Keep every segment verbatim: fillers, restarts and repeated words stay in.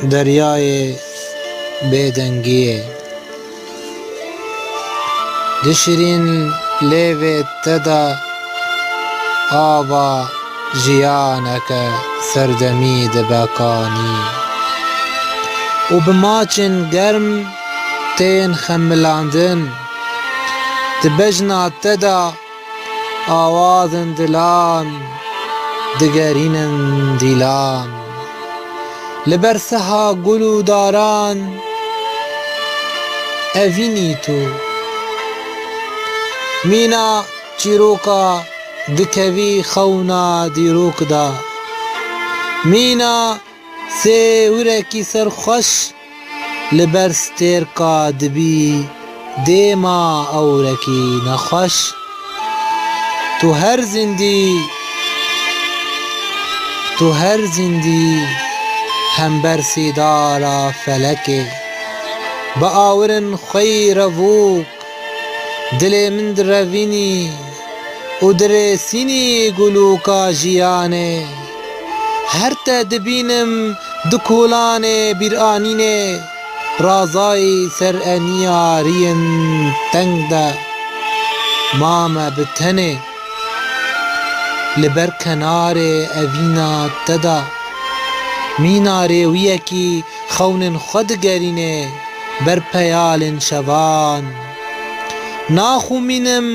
Deryayê bêdengiyê. Di şirîn lêvê te de ava jiyaneke serdemî dibe kanî û bi maçên germ tên xemilandin. Di bejna te de awazên dilan digerînin dîlan. Li ber seha gul û daran evînî tu. Mîna çîroka dikevî xewna dîrok de. Mîna sêwirekî serxweş li ber stêrka dibî dêma ewrekî nexweş. Tu her zindî, tu her zindî hember sîdara felekê. Bi awirên xweyî revûk dilê min direvînî û dirêsînî gulûka jiyanê. Her te dibînim di kolanê bîranînê, razayî ser eniyariyên teng de mame bi tenê. Li ber kenarê evîna te de mîna rêwiyekî xewnên xwe digerînê ber peyalên şevan. Naxumînim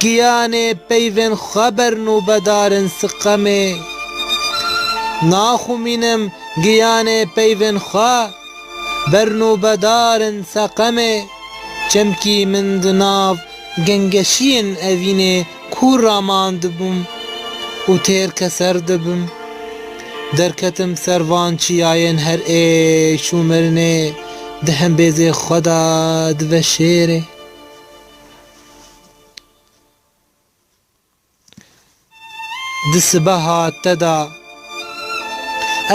giyanê peyvên xwe ber nûbedarin siqemê. Naxumînim giyanê peyvên xwe ber nûbedarin seqemê. Çemkî min di nav gengeşiyên evînê kûr ramandibûm û têr keser dibim. Derketim ser van çiyayên her êş û mirinê di hembêzê xwe de diveşêrê. Di sibeha te de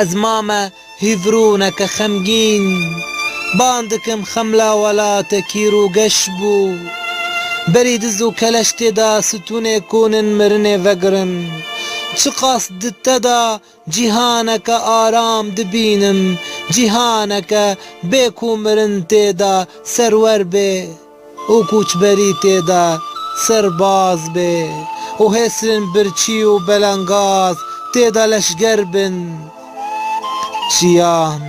ez mame hîvrûneke xemgîn, ban dikim xemla welatekî rûgeş bû. Berî diz û keleş tê de stûnê konin mirinê vegirin. Çiqas di te de cîhaneke aram dibînim, cîhaneke bê ku mirin tê de serwer bê û koçberî tê de serbaz bê û hêsirên birçî û belengaz tê de leşger bin. Jiyan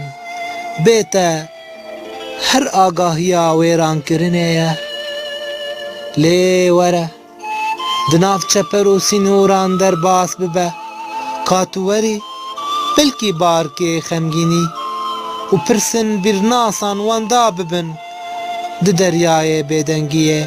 bê te her agahiya wêrankirinê ye. Lê were, di nav çeper û sînoran derbas bibe. Ka tu werî, belkî barkê xemgînî û pirsên bîrnasan wenda bibin. Di deryayê bêdengiyê